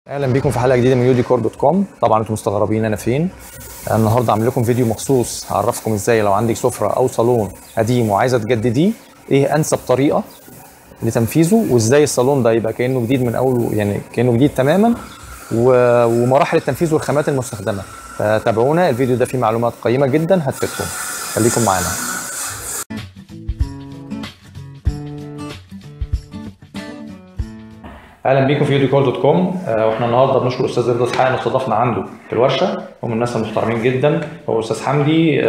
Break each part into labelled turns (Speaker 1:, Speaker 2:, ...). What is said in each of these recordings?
Speaker 1: اهلا بيكم في حلقة جديدة من يوديكور dot com. طبعا انتم مستغربين انا فين. النهارده عامل لكم فيديو مخصوص هعرفكم ازاي لو عندك سفره او صالون قديم وعايزه تجدديه ايه انسب طريقه لتنفيذه، وازاي الصالون ده يبقى كانه جديد من اوله، يعني كانه جديد تماما، ومراحل التنفيذ والخامات المستخدمة. فتابعونا، الفيديو ده فيه معلومات قيمة جدا هتفيدكم، خليكم معانا. اهلا بيكم في يوديكور dot com. واحنا النهارده بنشكر استاذ رضا اسحاق انه استضافنا عنده في الورشة، هم من الناس المحترمين جدا. هو استاذ حمدي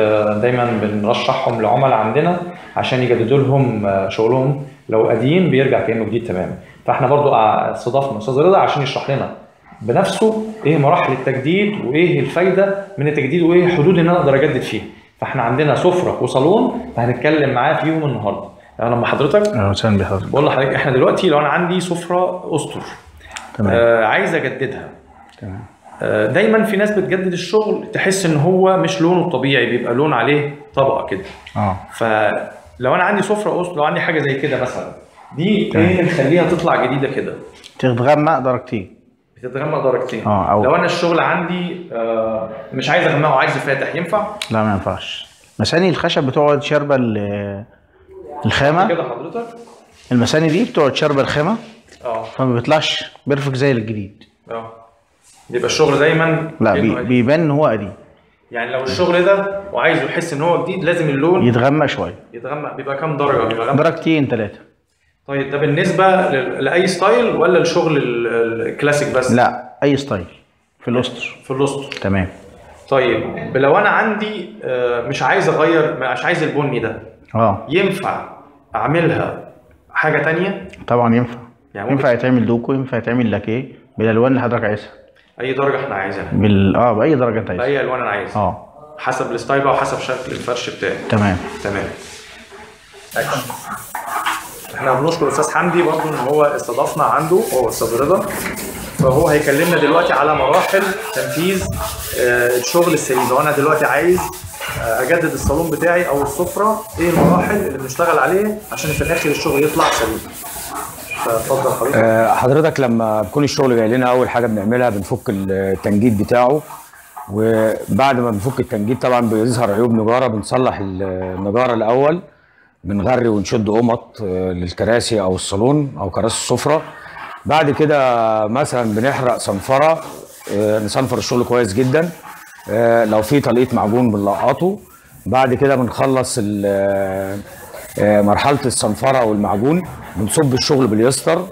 Speaker 1: دايما بنرشحهم لعملاء عندنا عشان يجددوا لهم شغلهم، لو قديم بيرجع كانه جديد تماما. فاحنا برضو استضافنا استاذ رضا عشان يشرح لنا بنفسه ايه مراحل التجديد وايه الفايدة من التجديد وايه حدود ان انا اقدر اجدد فيها. فاحنا عندنا سفره وصالون فهنتكلم معاه فيهم النهارده. اهلا بحضرتك.
Speaker 2: اهلا وسهلا بحضرتك.
Speaker 1: بقول لحضرتك احنا دلوقتي لو انا عندي سفره اسطر، تمام، عايز اجددها، تمام. دايما في ناس بتجدد الشغل تحس ان هو مش لونه الطبيعي، بيبقى لون عليه طبقه كده. فلو انا عندي سفره اسطر، لو عندي حاجة زي كده مثلا، دي ايه اللي نخليها تطلع جديدة كده؟
Speaker 2: تتغمق درجتين.
Speaker 1: بتتغمق درجتين. لو انا الشغل عندي مش عايز اغمقه، عايز فاتح، ينفع؟
Speaker 2: لا ما ينفعش. مساني الخشب بتقعد شاربه الخامة
Speaker 1: كده حضرتك،
Speaker 2: المساني دي بتقعد شاربه الخامة، فما بيطلعش perfect زي الجديد.
Speaker 1: بيبقى الشغل دايما
Speaker 2: لا بيبان ان هو قديم.
Speaker 1: يعني لو الشغل ده وعايزه يحس ان هو جديد لازم اللون
Speaker 2: يتغمق شوية.
Speaker 1: يتغمق بيبقى كام درجه؟ بيبقى
Speaker 2: درجتين ثلاثة.
Speaker 1: طيب ده بالنسبة لاي style ولا الشغل الكلاسيك بس؟
Speaker 2: لا اي style في الاسطر.
Speaker 1: في الاسطر،
Speaker 2: تمام.
Speaker 1: طيب لو انا عندي مش عايز اغير، مش عايز البني ده، ينفع اعملها حاجة تانية؟
Speaker 2: طبعا ينفع. يعني ينفع يتعمل دوكو، ينفع يتعمل لاكيه بالالوان اللي حضرتك عايزها.
Speaker 1: اي درجه احنا عايزينها.
Speaker 2: باي درجه انت عايزها.
Speaker 1: باي الوان انا عايزها. حسب ال style بقى وحسب شكل الفرش بتاعي.
Speaker 2: تمام
Speaker 1: تمام. احنا بنشكر استاذ حمدي برضه ان هو استضافنا عنده، هو استاذ رضا، فهو هيكلمنا دلوقتي على مراحل تنفيذ الشغل السليم. لو انا دلوقتي عايز اجدد الصالون بتاعي او السفرة، ايه المراحل اللي بنشتغل عليها عشان في الاخر الشغل يطلع سليم؟ فاتفضل حضرتك.
Speaker 3: حضرتك لما بيكون الشغل جاي لنا اول حاجة بنعملها بنفك التنجيد بتاعه، وبعد ما بنفك التنجيد طبعا بيظهر عيوب نجاره، بنصلح النجاره الاول، بنغري ونشد قمط للكراسي او الصالون او كراسي السفرة. بعد كده مثلا بنحرق صنفره، نصنفر الشغل كويس جدا، لو في طلقه معجون بنلقطه. بعد كده بنخلص مرحلة الصنفره والمعجون، بنصب الشغل باليستر،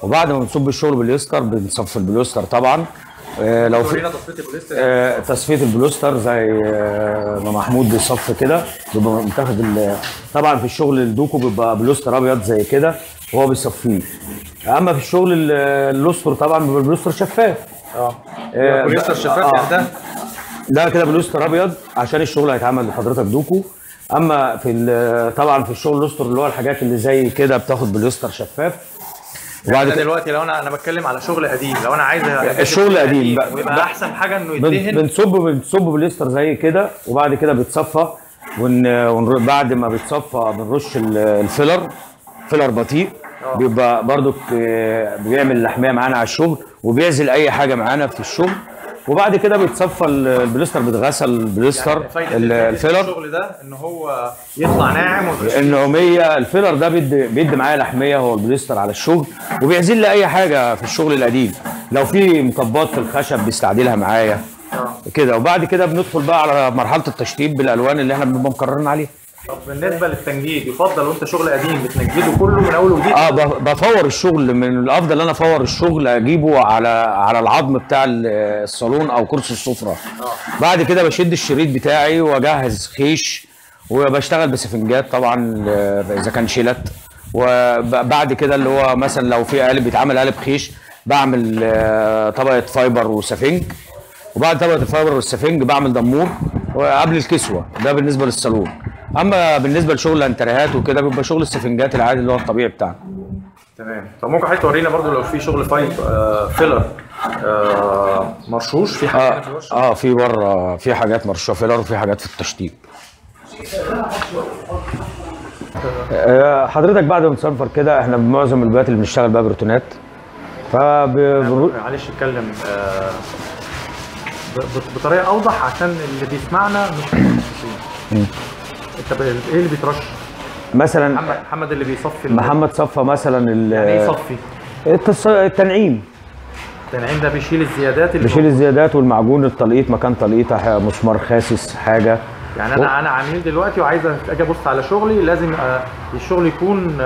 Speaker 3: وبعد ما بنصب الشغل باليستر بنصفي البوليستر طبعا. لو في تصفية البوليستر زي ما محمود بيصفي كده، بيبقى متاخد طبعا في الشغل الدوكو بيبقى بوليستر ابيض زي كده وهو بيصفيه. اما في الشغل اللوستر طبعا بيبقى البوليستر شفاف.
Speaker 1: بوليستر شفاف
Speaker 3: ده كده بوليستر ابيض عشان الشغل هيتعمل لحضرتك دوكو. اما في طبعا في الشغل اللوستر اللي هو الحاجات اللي زي كده بتاخد بوليستر شفاف.
Speaker 1: وبعد كده دلوقتي لو انا بتكلم على شغل قديم، لو انا عايز
Speaker 3: الشغل قديم
Speaker 1: يبقى احسن حاجة انه يدهن،
Speaker 3: بنصب بوليستر زي كده، وبعد كده بيتصفى، وبعد ما بيتصفى بنرش ال filler، filler بطيء، بيبقى برضو بيعمل لحميه معانا على الشغل وبيعزل اي حاجة معانا في الشغل. وبعد كده بيتصفى البوليستر، بيتغسل البوليستر،
Speaker 1: يعني
Speaker 3: ال filler.
Speaker 1: الشغل ده ان هو يطلع ناعم،
Speaker 3: النعوميه ال filler ده بيدي معايا لحميه هو البوليستر على الشغل، وبيعزل لي اي حاجة في الشغل القديم. لو في مطبات في الخشب بيستعدلها معايا كده. وبعد كده بندخل بقى على مرحلة التشطيب بالالوان اللي احنا بنبقى مقررين عليها.
Speaker 1: طب بالنسبة للتنجيد، يفضل وانت شغل قديم بتنجده كله من اول وجديد؟
Speaker 3: بفور الشغل، من الافضل ان انا افور الشغل اجيبه على العظم بتاع الصالون او كرسي السفرة. بعد كده بشد الشريط بتاعي واجهز خيش، وبشتغل بسفنجات طبعا اذا كان شيلات. وبعد كده اللي هو مثلا لو في قالب بيتعمل قالب خيش، بعمل طبقه fiber وسفنج، وبعد طبقه ال fiber والسفنج بعمل دمور وقبل الكسوة. ده بالنسبة للصالون. اما بالنسبة لشغل الانتريهات وكده بيبقى شغل السفنجات العادي اللي هو الطبيعي بتاعنا.
Speaker 1: تمام. طب ممكن حضرتك تورينا برضو لو في شغل filler مرشوش في حاجات في الورشة؟
Speaker 3: في بره في حاجات مرشوشه filler وفي حاجات في التشطيب. حضرتك بعد ما بنصنفر كده، احنا بمعظم البيوت اللي بنشتغل بقى بروتونات،
Speaker 1: معلش اتكلم بطريقة اوضح عشان اللي بيسمعنا مش متخصصين. انت ايه اللي بيترش؟
Speaker 3: مثلا
Speaker 1: محمد اللي بيصفي،
Speaker 3: محمد صفى مثلا.
Speaker 1: يعني ايه يصفي؟
Speaker 3: التنعيم.
Speaker 1: التنعيم ده بيشيل الزيادات، اللي
Speaker 3: بيشيل الزيادات والمعجون، التلقيط مكان تلقيطه، مسمار خاسس، حاجة.
Speaker 1: يعني انا عميل دلوقتي وعايز اجي ابص على شغلي، لازم الشغل يكون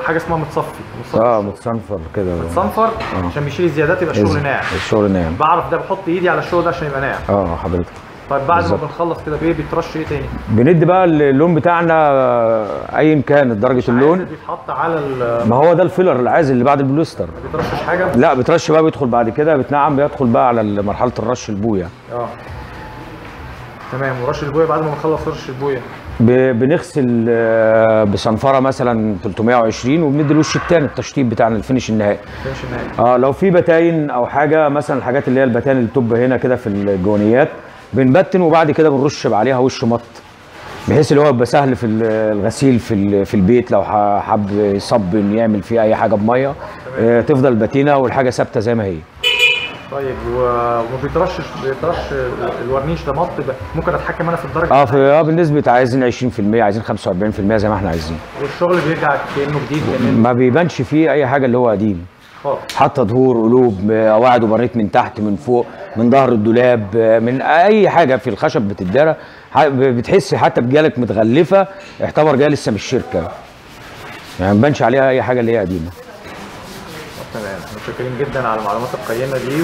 Speaker 1: حاجة اسمها متصفي.
Speaker 3: متصنفر كده،
Speaker 1: متصنفر عشان بيشيل الزيادات، يبقى الشغل ناعم.
Speaker 3: الشغل ناعم.
Speaker 1: بعرف ده، بحط ايدي على الشغل ده عشان يبقى ناعم.
Speaker 3: حضرتك.
Speaker 1: طيب بعد ما بنخلص كده بايه بيترش ايه تاني؟
Speaker 3: بندي بقى اللون بتاعنا ايا كانت درجه اللون.
Speaker 1: بيتحط على
Speaker 3: ما هو ده ال filler العازل اللي بعد البوليستر.
Speaker 1: ما بيترشش حاجة؟
Speaker 3: لا بترش بقى، بيدخل بعد كده بتنعم، بيدخل بقى على مرحلة الرش البويه.
Speaker 1: تمام. ورش البويه بعد ما بنخلص رش البويه
Speaker 3: بنغسل بصنفره مثلا 320، وبندي الوش الثاني التشطيب بتاعنا، ال finish النهائي.
Speaker 1: ال finish النهائي.
Speaker 3: لو في بتاين او حاجة مثلا، الحاجات اللي هي البتاين اللي بتبقى هنا كده في الجوانيات، بنبتن وبعد كده بنرش عليها وش مط، بحيث اللي هو يبقى سهل في الغسيل في البيت، لو حب يصبن يعمل فيه اي حاجة بميه، تفضل بتينه والحاجة ثابتة زي ما هي.
Speaker 1: طيب وما بيترشش، بيترش الورنيش ده مط، ممكن اتحكم انا في الدرجة؟
Speaker 3: بالنسبة عايزين 20%، عايزين 45% زي ما احنا عايزين.
Speaker 1: والشغل بيرجع كانه جديد، كأنه
Speaker 3: ما بيبانش فيه اي حاجة اللي هو قديم
Speaker 1: خالص.
Speaker 3: حتى ظهور، قلوب، قواعد وبريت من تحت، من فوق، من ظهر الدولاب، من اي حاجة في الخشب بتدارى، بتحس حتى بجالك متغلفه، اعتبر جاية لسه من الشركة، يعني ما بيبانش عليها اي حاجة اللي هي قديمة.
Speaker 1: تمام، متشكرين جدا على المعلومات القيمة دي،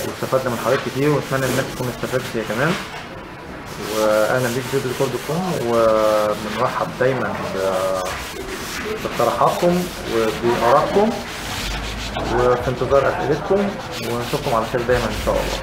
Speaker 1: واستفدنا من حضرتك كتير، ونتمنى الناس تكون استفادت هي كمان. واهلا بيك في ديكور dot com، وبنرحب دايما باقتراحاتكم وبارائكم، وفي انتظار اسئلتكم، ونشوفكم على خير دايما ان شاء الله.